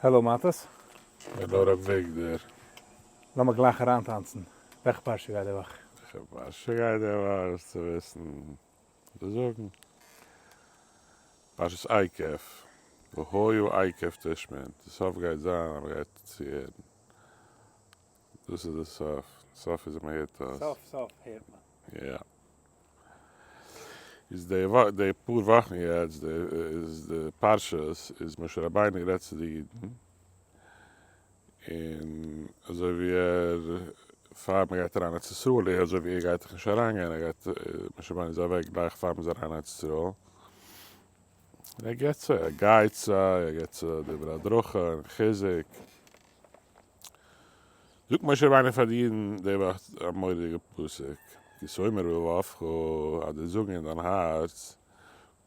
העלא מאטעס. העלא ר' וויגדער. לאמיר גלייך אריינטאנצן. וועלכע פרשה גייט די וואך? וועלכע פרשה גייט די וואך? וואס צו וויסן צו זאגן. פרשת עקב, והיה עקב תשמעון, די סוף גייט זיין אז מ'גייט צוהערן. דאס איז די סוף, די סוף איז אז מ'הערט אויס. סוף סוף הערט מען. יא. איז די וואך, די פאר וואכן יעצט, די איז די פרשת, איז משה רבינו גערעדט צו די אידן, און אזוי ווי ער, פאר מען גייט אריין ארץ ישראל, ער אזוי ווי ער גייט דאך נישט אריינגיין, ער גייט, משה רבינו איז אוועק גלייך פאר מען איז אריין ארץ ישראל, און ער געבט זיי, ער גייט זיי, ער געבט זיי דברי הדרכה און חיזוק. זאגט משה רבינו פאר די אידן די וואך א מורא'דיגע פסוק, כי תאמר בלבבך, אז דו זאגן אין דיין הארץ,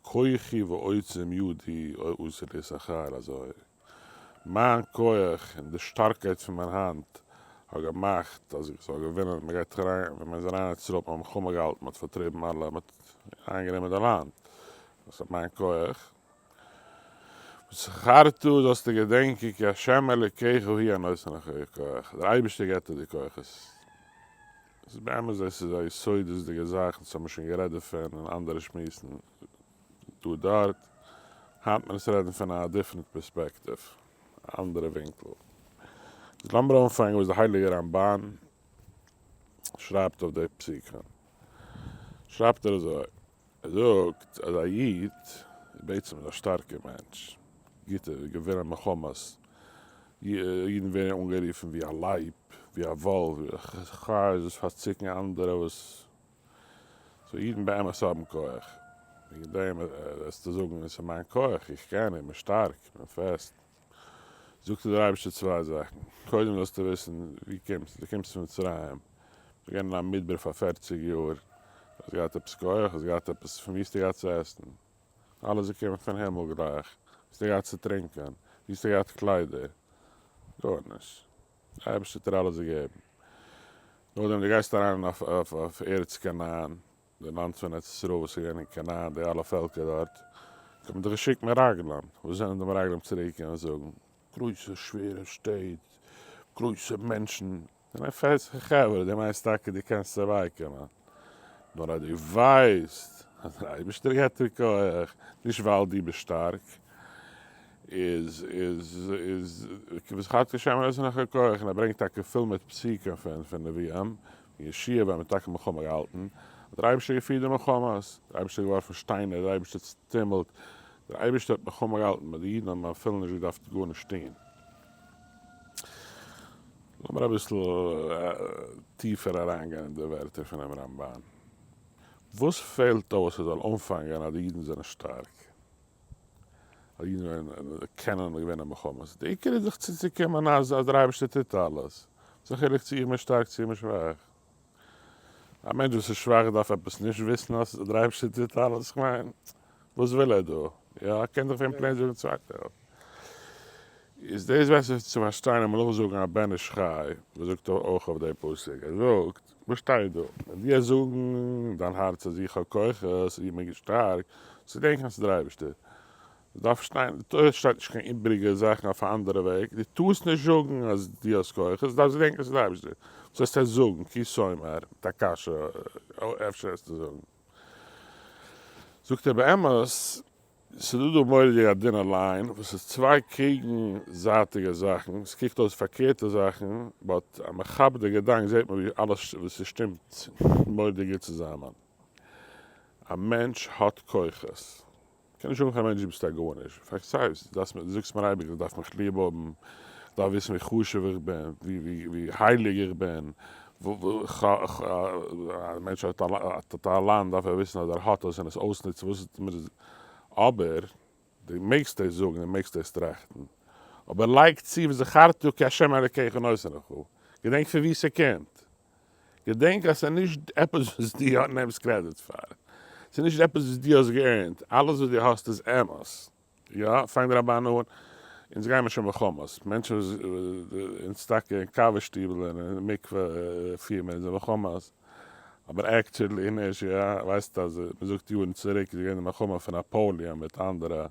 כוחי ועוצם ידי עשה לי את החיל אזוי, מיין כח און די שטארקייט פון מיין האנט האט געמאכט אז איך זאל געווינען, מען גייט אריין, ווען מען איז אריין אין ארץ ישראל האט מען מלחמה געהאלטן, מען האט פארטריבן אלע, מען האט איינגענומען די לאנד, דאס איז מיין כח. וזכרת זאלסטו געדענקען כי ה' אלוקיך הוא הנותן לך כח, דער אייבערשטער געבט דיר די כוחות. עס איז באמת דאס איז א יסודות'דיגע זאך, אונז האבן שוין גערעדט דערפון אין אנדערע שמועסן דא דארט, היינט מען עס רעדן פון א different פערספעקטיוו, א אנדערע ווינקל. איז לאמיר אנפאנגען וואס דער הייליגער רמבן שרייבט אויף די פסוקים. שרייבט ער אזוי. ער זאגט אז א איד איז בעצם איז א שטארקער מענטש, גוטע געווינען מלחמות, אידן ווערן אנגערופן ווי א לייב, ווי א וואלף, ווי א חיות וואס פארציקן אנדערע וואס, so אידן באמת האבן כח, וועגן דעם וועסטו זאגן עס איז מיין כח, איך קען, איך בין שטארק, איך בין פעסט, זאגט דיר דער אייבערשטער צוויי זאכן, קודם זאלסטו וויסן ווי קומסטו, דו קומסט פון מצרים, ביסט געווען אין א מדבר פאר פערציג יאר, האסט געהאט עפעס כח? האסט געהאט עפעס? פון ווי האסטו געהאט צו עסן? אלעס איז געקומען פון הימל גלייך. ווי האסטו געהאט צו טרינקען? ווי האסטו געהאט קליידער? גארנישט. דער אייבערשטער האט דיר אלעס געגעבן. נאכדעם דו גייסט אריין אויף ארץ כנען, די לאנד פון ארץ ישראל וואס איז געווען אין כנען, די אלע פעלקער דארט, האט מען דיך געשיקט מרגלים. וואס זענען די מרגלים צוריקגעקומען זאגן? גרויסע שווערע שטעט, גרויסע מענטשן, און פערציג חברה, דו מיינסט טאקע דו קענסט צוביקומען? נאר אז דו ווייסט אז דער אייבערשטער געבט דיר כח, נישט ווייל דו ביסט שטארק, איז איז איז וזכרת כי ה' נותן לך כח, און ער ברענגט טאקע פול מיט פסוקים פון פון נביאים, פון יהושע ווען מ'האט טאקע מלחמה געהאלטן, האט דער אייבערשטער געפירט די מלחמות, דער אייבערשטער האט געווארפן שטיינער, דער אייבערשטער האט צוטומלט, דער אייבערשטער האט מלחמה געהאלטן, ביי די אידן האבן אפילו נישט געדארפט גארנישט טון. לאמיר אביסל טיפער אריינגיין אין די ווערטער פונעם רמבן. וואס פעלט אויס עס זאל אנפאנגען אז די אידן זענען שטארק? אז אידן קענען געווינען מלחמות? די עיקר איז זיך צוצוקומען אז דער אייבערשטער טוט אלעס. וואס א חילוק צו איך בין שטארק צו איך בין שוואך? א מענטש וואס איז שוואך דארף עפעס נישט וויסן אז דער אייבערשטער טוט אלעס? כ'מיין, וואס וויל ער דא? יא, ער קען דאך ווען plain זאגן צווייטע העלפט. איז דאס בעסער צו פארשטיין אז מ'לאזט זאגן א בן איש חי וואס זאגט אויך אויף די פסוק, ער זאגט, וואס שטייט דא? ווען דו וועסט זאגן אין דיין הארץ אז איך האב כוחות, איך בין שטארק, זאלסטו דענקען אז ס'איז דער אייבערשטער. דארף שטיין, די תורה שטייט נישט קיין איבעריגע זאכן אויף א אנדערע וועג, דו טארסט נישט זאגן אז דו האסט כוחות, דו דארפסט געדענקען אז ס'איז דער אייבערשטער. וואס וועסטו זאגן? כי תאמר, מיט א קשיא, אפשר וועסטו זאגן. זאגט ער באמת, ס'איז דא דא מורא'דיג א דינע line וואס איז צוויי קעגנזייטיגע זאכן, ס'קוקט אויס פארקערטע זאכן, but אז מ'כאפט די געדאנק זעט מען ווי אלעס וואס ס'שטימט מורא'דיג גוט צוזאמען. א מענטש האט כוחות. קען נישט זאגן פאר א מענטש דו ביסט א גארנישט, פארשטייסט, דו זאגסט מיר אייביג איך דארף מיך ליב האבן, איך דארף וויסן ווי חשוב איך בין, ווי הייליג איך בין, א מענטש האט א טאלאנט דארף ער וויסן אז ער האט עס און עס אויסנוצן, וואס איז מיר אבער דו מעגסט דאס זאגן און מעגסט דאס טראכטן, אבער לייג צו וזכרת כי ה' אלקיך נותן לך, געדענק פון וואו ס'קומט, געדענק אז ס'איז נישט עפעס וואס דו נעמסט קרעדיט פאר, ס'איז נישט עפעס וואס דו האסט גע earn ט, אלעס וואס דו האסט איז אמת. יא, פאנגט דער רמבן אן, אונז גיימער שוין מלחמות, מענטשן וואס, אונז טאקע אין קאווע שטיבל און אין מקווה פירן מיר אונזער מלחמות, אבער actually נישט, יא, ווייסט אז מ'זאגט יארן צוריק איז געווען די מלחמה פון נאפאליאן מיט אנדערע.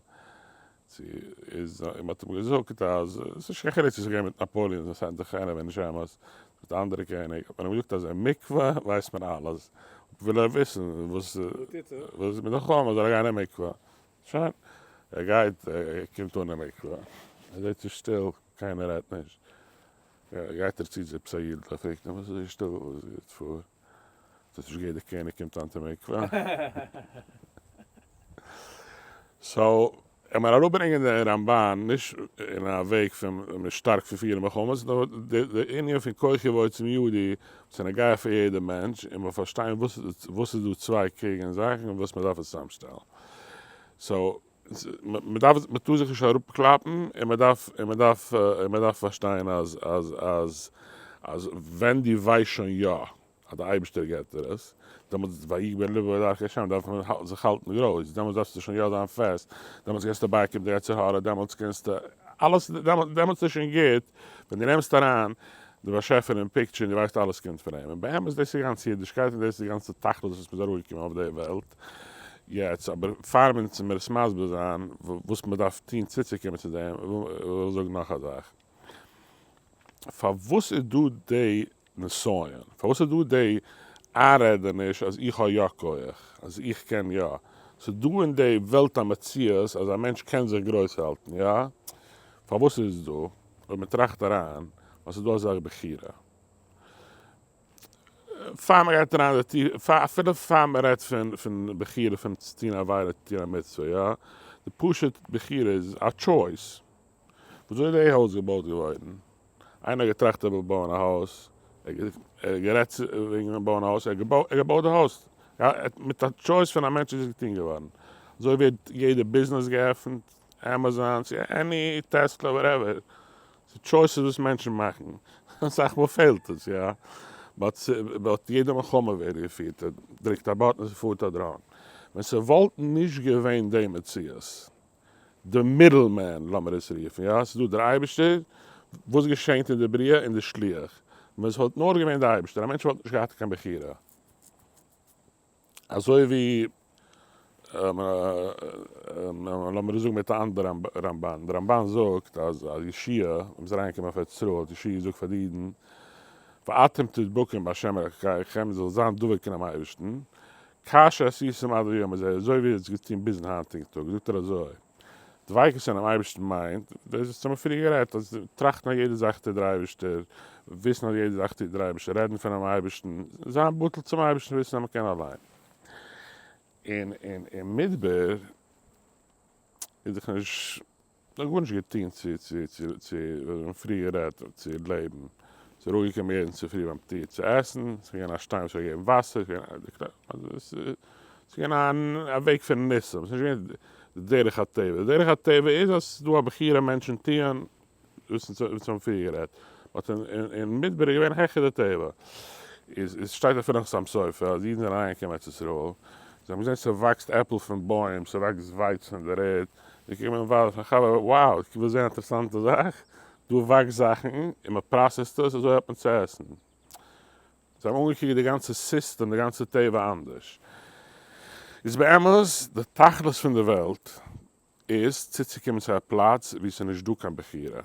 צו איז און מ'האט אים געזאגט אז עס איז נישט קיין חילוק צו ס'איז געווען מיט נאפאליאן זיין סענטער חן אדער נישט אמת, מיט א אנדערע קעניג האט מען אים געזאגט אז אין מקווה ווייסט מען אלעס, וויל ער וויסן וואס איז מיט די חכמים זאל ער גיין אין מקווה, שוין ער גייט ער קומט אן אין מקווה ער זעט ס'איז שטיל קיינער רעדט נישט, גייט ער צו צו עפעס א איד ער פרעגט אים וואס איז אזוי שטיל וואס גייט פאר? האסט נישט געהערט די קעניג קומט היינט אין מקווה? so לאמיר אראפברענגען די רמבן נישט אין א וועג פון שטארק פון פירן מלחמות, נאר די ענין פון כוחי ועוצם ידי וואס איז נוגע פאר יעדע מענטש, און מ'זאל פארשטיין וואס איז דא צוויי קעגן זאכן און וואס מ'דארף עס צוזאמשטעלן. so מ'דארף מ'טאר זיך נישט אראפקלאפן און מ'דארף און מ'דארף און מ'דארף פארשטיין אז אז אז אז ווען דו ווייסט שוין יא אז דער אייבערשטער געבט דיר עס, דעמאלטס ויגבר לבו בדרכי השם דארף מען זיך האלטן גרויס, דעמאלטס דארפסטו שוין יא זיין פעסט, דעמאלטס קענסטו בייקומען די יצר הרע, דעמאלטס קענסטו אלעס, דעמאלטס איז שוין גוט ווען דו נעמסט אריין די באשעפער אין picture און דו ווייסט אלעס קומט פון אים, און באמת דאס איז גאנץ אידישקייט און דאס איז די גאנצע תכלית וואס מ'איז אראפגעקומען אויף די וועלט יעצט, אבער פאר אונז מיר עס מסביר זיין וואס מ'דארף טון צוצוקומען צו דעם, וויל איך זאגן נאך א זאך. פארוואס איז דא די נסיון? פארוואס איז דא די איינרעדעניש אז איך האב יא כח? אז איך קען יא? ס'איז דא אין די וועלט א מציאות אז א מענטש קען זיך גרויס האלטן, יא? פארוואס איז עס דא? אויב מען טראכט אריין, ווייל ס'איז דא א זאך בחירה. פאר מען גייט אריין די טיף, אפילו פאר מען רעדט פון בחירה פון צו טון עבירה צו טון א מצוה, יא? די פשוט בחירה איז א choice. וויאזוי איז די הויז געבויט געווארן? איינער האט געטראכט ער וויל בויען א הויז, ער האט גערעדט וועגן בויען א הויז, ער האט געבויט די הויז, מיט א choice פון א מענטש איז עס געטון געווארן, אזוי ווערט יעדע ביזנעס געעפנט, עמעזאן צו any טעסלא whatever, ס'איז choices וואס מענטשן מאכן, אסאך מאל פעלט עס יא, but יעדע מלחמה ווערט געפירט, ער דרוקט א button און ס'פארט א drone, ווען ס'וואלט נישט געווען די מציאות די middle man לאמיר עס רופן, יא, ס'איז דא דער אייבערשטער וואס געשענט אין די בריאה און די שליח, ווען עס וואלט נאר געווען די אייבערשטער, א מענטש וואלט נישט געהאט קיין בחירה, אזוי ווי לאמיר זאגן מיט א אנדערע רמבן, די רמבן זאגט אז יהושע ווען מ'איז אריינגעקומען אויף ארץ ישראל האט יהושע געזאגט פאר די אידן ואתם תדבקום בה' אלקיכם, זאל זיין דבוק אינעם אייבערשטן, כאשר עשיתם עד היום הזה, אזוי ווי איר האט עס געטון ביזן היינטיגן טאג, זאגט ער אזוי, דביקות אינעם אייבערשטן מיינט, דאס וואס האמיר פריער גערעדט, אז טראכטן אז יעדע זאך טוט דער אייבערשטער, וויסן אז יעדע זאך טוט דער אייבערשטער, רעדן פונעם אייבערשטן, זיין בטל צום אייבערשטן, וויסן אז מען קען אליין. און אין מדבר איז דאך נישט כ'האב גארנישט געטון צו צו צו צו ווי מ'האט פריער גערעדט צו לעבן, ס'איז אראפגעקומען יעדן צופרי ביים טיר צו עסן, ס'איז געווען א שטיין וואס האט געגעבן וואסער, ס'איז געווען א וועג פון ניסים, ס'איז נישט געווען די דרך הטבע, די דרך הטבע איז אז ס'איז דא א בחירה מענטשן טוען וואס אונז האבן פריער גערעדט, but אין מדבר איז געווען העכער די טבע, איז עס שטייט אפילו אין חתם סופר אז אידן זענען אריינגעקומען ארץ ישראל, זיי האבן געזען ס'וואקסט עפל פון בוים, ס'וואקסט ווייץ פון דער ערד, זיי קומען ווייל פון חבר, wow, איך וויל זען א אינטערעסאנטע זאך, דא וואקסט זאכן און מען process ט עס, אזוי האט מען צו עסן. זיי האבן אנגעקוקט די גאנצע סיסטעם, די גאנצע טבע אנדערש. איז באמת די תכלית פון די וועלט איז צוצוקומען צו א פלאץ וואו ס'איז נישט דא קיין בחירה.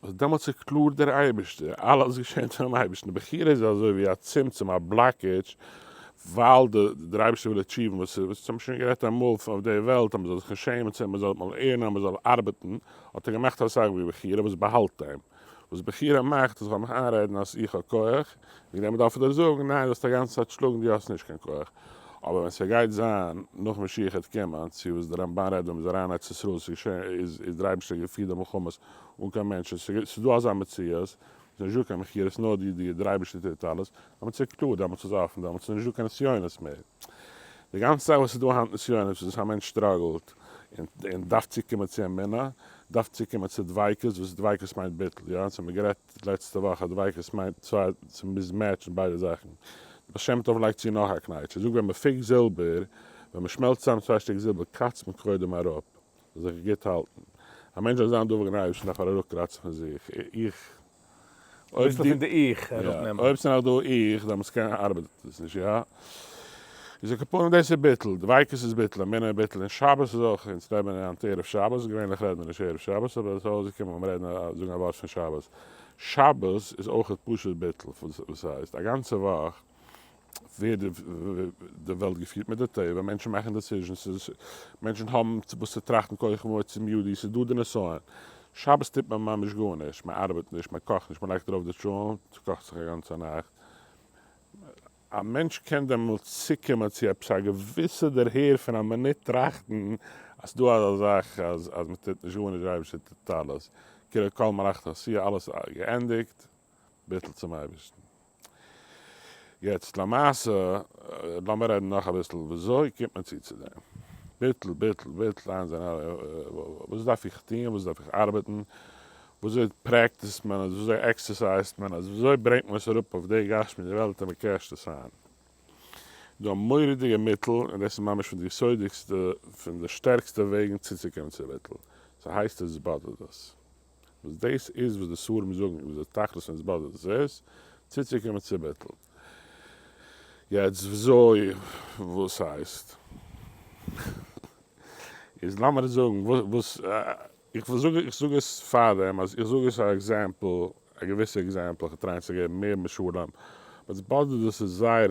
וואס דעמאלטס איז קלאר דער אייבערשטער, אלעס געשענט פונעם אייבערשטן, די בחירה איז אזוי ווי א צמצום, א blockage, ווייל דער אייבערשטער וויל achieve ן, וואס וואס האבן שוין גערעדט אמאל אויף די וועלט, אז מען זאל זיך נישט שעמען צו מען זאל לערנען, אז מען זאל ארבעטן, האט ער געמאכט א זאך ווי בחירה וואס באהאלט אים, וואס בחירה מאכט אז איך זאל מיך איינרעדן אז איך האב כח, וועגן דעם דארף איך דיר זאגן, ניין זאלסט א גאנצע צייט שלאגן דו האסט נישט קיין כח, אבער ווען ס'גייט זיין נאך משיח העט קומען, צו וואס דער רמבן רעדט ווען מ'איז אריין ארץ ישראל ס'איז געשען איז איז דער אייבערשטער געפירט די מלחמות אן קיין מענטשן, ס'איז דא אזא מציאות, ס'איז נישט דא קיין בחירות נאר די די דער אייבערשטער טוט אלעס, דעמאלטס איז קלאר, דעמאלטס איז אפן, דעמאלטס איז נישט דא קיין נסיונות מער. די גאנצע זאך וואס איז דא היינט נסיונות איז אז א מענטש struggle ט און און דארף צוקומען צו אמונה, דארף צוקומען צו דביקות, וואס דביקות מיינט ביטול, יא, אונז האמיר גערעדט לעצטע וואך אז דביקות מיינט צוויי, ס'מוז match ן ביידע זאכן. די בעל שם טוב לייגט צו נאך א קנייטש, ער זאגט ווען מ'פיקט זילבער, ווען מ'שמעלצט צוזאם צוויי שטיק זילבער קראצט מען קודם אראפ, זאל זיך גוט האלטן. א מענטש זאל זיין דבוק אין אייבערשטן דארף ער אראפקראצן פון זיך, איך. אביסל פון די איך אראפנעמען. אויב ס'איז נאך דא איך, דעמאלטס קען ארבעט עס נישט, יא? איז על כל פנים דאס איז ביטול, דביקות איז ביטול, אמונה איז ביטול, און שבת איז אויך, אונז רעדט מען היינט ערב שבת, געווענליך רעדט מען נישט ערב שבת, אבער עס איז אויסגעקומען ביים רעדן זאגן א ווארט פון שבת, שבת איז אויך פשוט ביטול, וואס הייסט, א גאנצע וואך ווערט די וועלט געפירט מיט די טבע, מענטשן מאכן decisions, מענטשן האבן וואס צו טראכטן כח מוצאים ידי, ס'איז דא די נסיון, שבת טוט מען ממש גארנישט, מען ארבעט נישט, מען קאכט נישט, מען לייגט ארויף די טשולנט, ס'קאכט זיך א גאנצע נאכט, א מענטש קען דעמאלט צוקומען צו עפעס א געוויסע דערהער פון א מינוט טראכטן אז ס'דא אזא זאך אז אז מ'טוט נישט גארנישט דער אייבערשטער טוט אלעס, כאילו כל מלאכתו עשויה אלעס געענדיגט, ביטול צום אייבערשטן. יעצט למעשה לאמיר רעדן נאך אביסל וויאזוי קומט מען צו צו דעם? ביטול ביטול ביטול איינזען וואס דארף איך טון וואס דארף איך ארבעטן וויאזוי practice ט מען עס, וויאזוי exercise ט מען עס, וויאזוי ברענגט מען עס אראפ אויף די גשמי'דיגע וועלט און מען cash ט עס איין. דא א מורא'דיגע מיטל, און דאס איז ממש פון די יסוד'יגסטע, פון די שטערקסטע וועגן צוצוקומען צו ביטול. ס'הייסט התבודדות. וואס דאס איז וואס די ספרים זאגן וואס די תכלית פון התבודדות איז, צוצוקומען צו ביטול. יעצט וויאזוי, וואס הייסט? איז לאמיר זאגן וואס איך זאג איך זאג עס פארדעם אז איך זאג עס א example א געוויסע example איך try צו געבן מער משלים but התבודדות איז זייער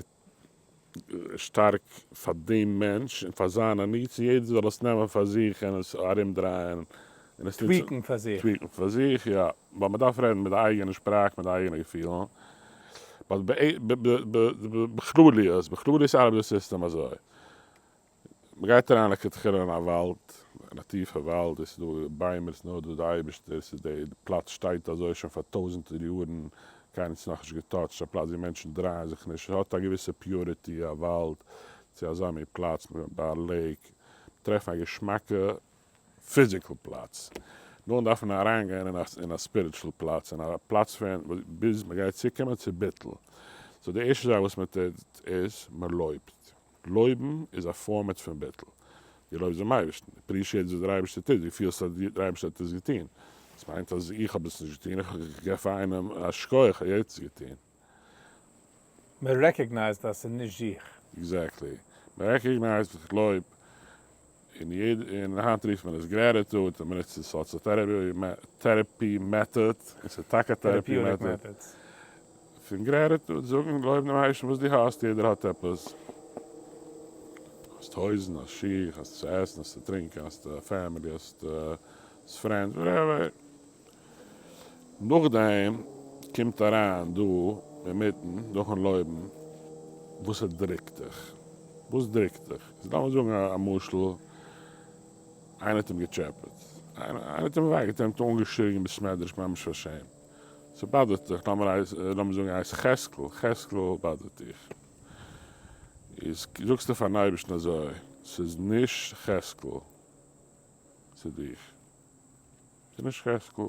שטארק פאר דעם מענטש און פאר זיינע needs און יעדער זאל עס נעמען פאר זיך און עס ארום דרייען און עס נוצן tweak ן פאר זיך. tweak ן פאר זיך יא ווייל מען דארף רעדן מיט די אייגענע שפראך מיט די אייגענע געפילן but בכלליות בכלליות ארבעט די סיסטעם אזוי. מ'גייט אריין לכתחילה אין א וואלד, אין א טיפע וואלד, עס איז דא ביימער, עס איז נאר דא די אייבערשטער, עס איז די פלאץ שטייט אזוי שוין פאר טויזענטער יארן, קיינער האט עס נאכנישט געטאטשט, א פלאץ ווי מענטשן דרייען זיך נישט, עס האט א געוויסע purity, א וואלד, צו אזא מין פלאץ, ביי א lake, טרעפן א געשמאקע physical פלאץ, נאכדעם דארף מען אריינגיין אין א spiritual פלאץ, אין א פלאץ פון ביז מ'גייט צוקומען צו ביטול, so די ערשטע זאך וואס מ'טוט איז, מ'לויבט. לויבן איז א פארמעט פון ביטול. דו לויבסט דעם אייבערשטן, דו appreciate ט וואס דער אייבערשטער טוט, דו פילסט אז דער אייבערשטער האט עס געטון. דאס מיינט אז איך האב עס נישט געטון, איך געב פאר איינעם א שכוח אז ער האט עס געטון. מען recognize ט אז ס'איז נישט זיך. Exactly. מען recognize ט איך לויב, און יעדע, און היינט רופט מען עס gratitude, און מען נוצט עס אלס א therapy method, און ס'איז טאקע א therapy method. פון gratitude, זאגן לויבן דעם אייבערשטן וואס דו האסט, יעדער האט עפעס, האסט הויזן, האסט שיך, האסט צו עסן, האסט צו טרינקען, האסט א family, האסט friends, whatever. נאכדעם קומט אריין דא אינמיטן, נאכן לויבן, וואס עס דרוקט דיך, וואס דרוקט דיך, איז לאמיר זאגן א משל, איינער האט אים געטשעפעט, איינער האט אים וויי געטון, האט אים אנגעשריגן אין בית מדרש ממש פארשעמט, ס'באדערט דיך, לאמיר זאגן ער הייסט חזקל, חזקל באדערט דיך, איז זאגסטו פארן אייבערשטן אזוי, ס'איז נישט חזקל, ס'איז דיך. ס'איז נישט חזקאל.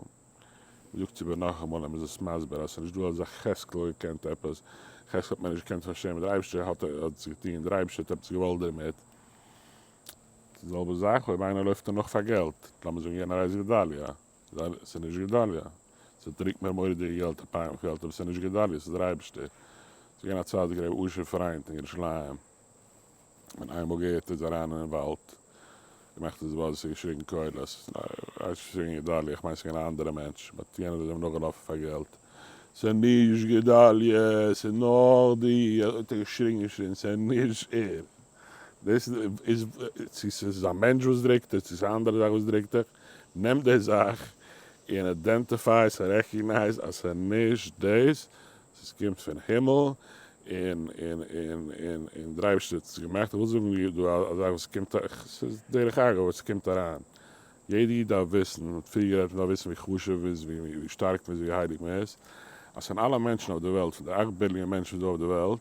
מ'זאגט איבער נאכאמאל און מ'איז עס מסביר אז ס'איז נישט דא אזא חזקאל האט געקענט עפעס, חזקאל האט מען נישט געקענט פארשעמען, דער אייבערשטער האט עס געטון, דער אייבערשטער האט עפעס געוואלט דערמיט. די זעלבע זאך אויב איינער לויפט דיר נאך פאר געלט, לאמיר זאגן יענער הייסט גדליה, ס'איז נישט גדליה, ס'דרוקט מיר מורא'דיגע געלט, א פאר געלט, אבער ס'איז נישט גדליה, ס'איז דער אייבערשטער. ס'איז געווען א צדיק ר' אשר פריינד אין ירושלים. און איינמאל געהערט איז אריין אין וואלד, געמאכט איז וואס איז געשריגן קולות, ווייס נישט צו ס'איז געווען גדליה, איך מיין ס'איז געווען א אנדערע מענטש, but יענער איז אים נאכגעלאפן פאר געלט, ס'איז נישט גדליה, ס'איז נאר די, האט ער געשריגן געשריגן, ס'איז נישט ער, דאס איז צו ס'איז א מענטש וואס דרוקט דיך, צו ס'איז א אנדערע זאך וואס דרוקט דיך, נעם די זאך און identify עס און recognize אז ס'איז נישט דאס, ס'קומט פון הימל, און און און און און דער אייבערשטער האט עס געמאכט, איך וויל זאגן דא א זאך וואס קומט, ס'איז דרך אגב אבער ס'קומט אריין, יעדע איד דארף וויסן, מ'האט פריער גערעדט מ'דארף וויסן ווי חשוב מ'איז, ווי שטארק מ'איז, ווי הייליג מ'איז, אז פון אלע מענטשן אויף די וועלט, פון די 8 ביליאן מענטשן וואס דא אויף די וועלט,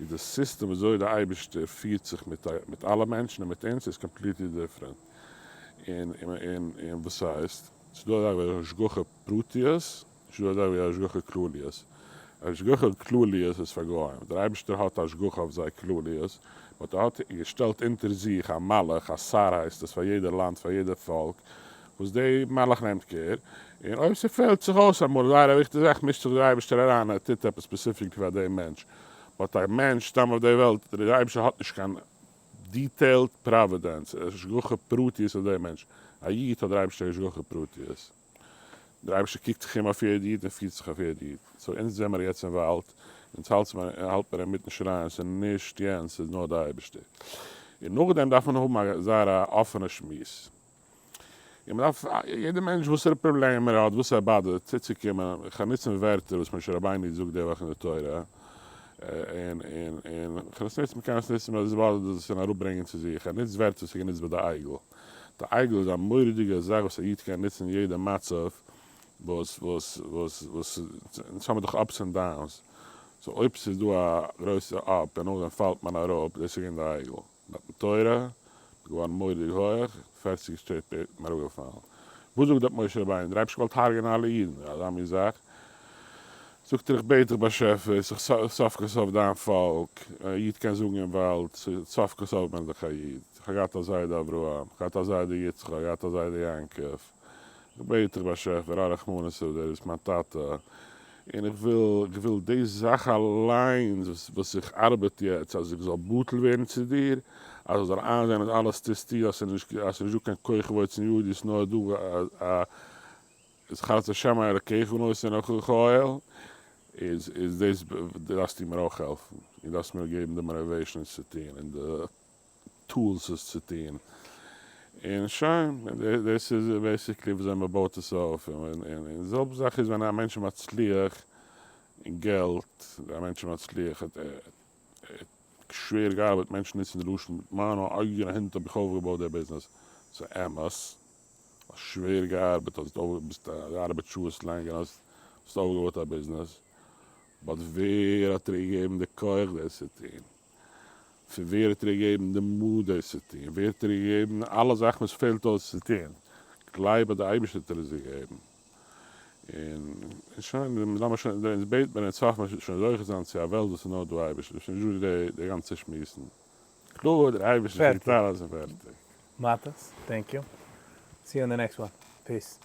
איז די סיסטעם וויאזוי די אייבערשטער פירט זיך מיט מיט אלע מענטשן און מיט אונז איז completely different, און און און וואס הייסט? ס'איז דא א זאך ווי השגחה פרטיות, נישט דא אזא ווי השגחה כלליות. השגחה כלליות איז פאר גוים. דער אייבערשטער האט השגחה אויף זיי כלליות, but ער האט געשטעלט אונטער זיך א מלאך, א שר הייסט עס, פאר יעדע לאנד, פאר יעדע פאלק, וואס די מלאך נעמט care, און אויב ס'פעלט זיך אויס אמאל זייער א וויכטיגע זאך, מישט זיך דער אייבערשטער אריין און ער טוט עפעס specifically פאר דעם מענטש. But א מענטש סתם אויף די וועלט, דער אייבערשטער האט נישט קיין detailed providence, השגחה פרטיות אויף דעם מענטש. א איד האט דער אייבערשטער השגחה פרטיות. דער אייבערשטער קוקט זיך אום אויף יעדע איד און פירט זיך אויף יעדע איד. So אונז זעמער יעצט אין וואלד, אונז האלט מיר אינמיטן שרייען, ס'איז נישט יענץ, ס'איז נאר דער אייבערשטער. און נאכדעם דארף מען האבן א זייער א אפענע שמועס. און מ'דארף, יעדער מענטש וואסערע פראבלעם ער האט, וואס ער באדערט, צוצוקומען, איך וועל נוצן ווערטער וואס משה רבינו זאגט די וואך אין די תורה, און און און איך וועל עס נוצן, מ'קען עס נוצן ווען עס באדערט דאס און אראפברענגען צו זיך, ער נוצט ווערטער וואס איז גענוצט ביי די עגל. די עגל איז א מורא'דיגע זאך וואס א איד קען נוצן אין יעדע מצב, וואס וואס וואס וואס אונז האמיר דאך ups און downs, so אויב ס'איז דא א גרויסע up און נאכדעם פאלט מען אראפ, דאס איז געווען די עגל. מתן תורה, איז געווארן מורא'דיג הויעך, 40 שטעט איז מען אראפגעפאלן. וואס זאגט דארט משה רבינו? דער אייבערשטער געוואלט הרג'ענען אלע אידן, אזא מין זאך? זאגט ער, איך בעט דיך באשעפער, ס'איז סוף כל סוף דיין פאלק, א איד קען זאגן אין וואלד, סוף כל סוף בין איך דאך א איד, איך האב געהאט א זיידע אברהם, איך האב געהאט א זיידע יצחק, איך האב געהאט א זיידע יעקב, איך בעט דיך באשעפער, א רחמנות אויף דיר, ביסט מיין טאטע, און איך וויל, איך וויל די זאך אליינס וואס איך ארבעט יעצט אז איך זאל בטל ווערן צו דיר, אז איך זאל איינזען אז אלעס טוסטו, אז ס'איז נישט, אז ס'איז נישט דא קיין כח ועוצם ידי, ס'איז נאר דא א זכר את השם אלקיך ונותן לך חיל, איז איז דאס דארפסטו מיר אויך העלפן, און דארפסט מיר געבן די motivation עס צו טון, און די tools עס צו טון, און שוין, דאס איז basically וויאזוי מען בויט עס אויף, און די זעלבע זאך איז ווען א מענטש איז מצליח אין געלט, א מענטש איז מצליח האט ער שווער געארבעט, מענטשן נוצן די לשון מיט מיינע אייגענע הענט האב איך אויפגעבויט די ביזנעס, ס'איז אמת, האסט שווער געארבעט, האסט ביסט געארבעט שעות לאנג און האסט אויפגעבויט א ביזנעס, but ווער האט דיר געגעבן די כח דאס צו טון? פון ווער האט ער געגעבן די מוט דאס צו טון? ווער האט ער געגעבן אלע זאכן וואס פעלט אויס צו טון? גלייב אז די אייבערשטער האט דיר עס געגעבן. און שוין, לאמיר שוין, אונז בעט מיר אונז האף מיר שוין זוכה זיין צו א וועלט וואס איז נאר דא אייבערשטער, ס'איז נישט דא די גאנצע שמועסן. קלאר, דער אייבערשטער פירט אלעס און פערטיג. מאטעס, thank you. See you in the next one. Peace.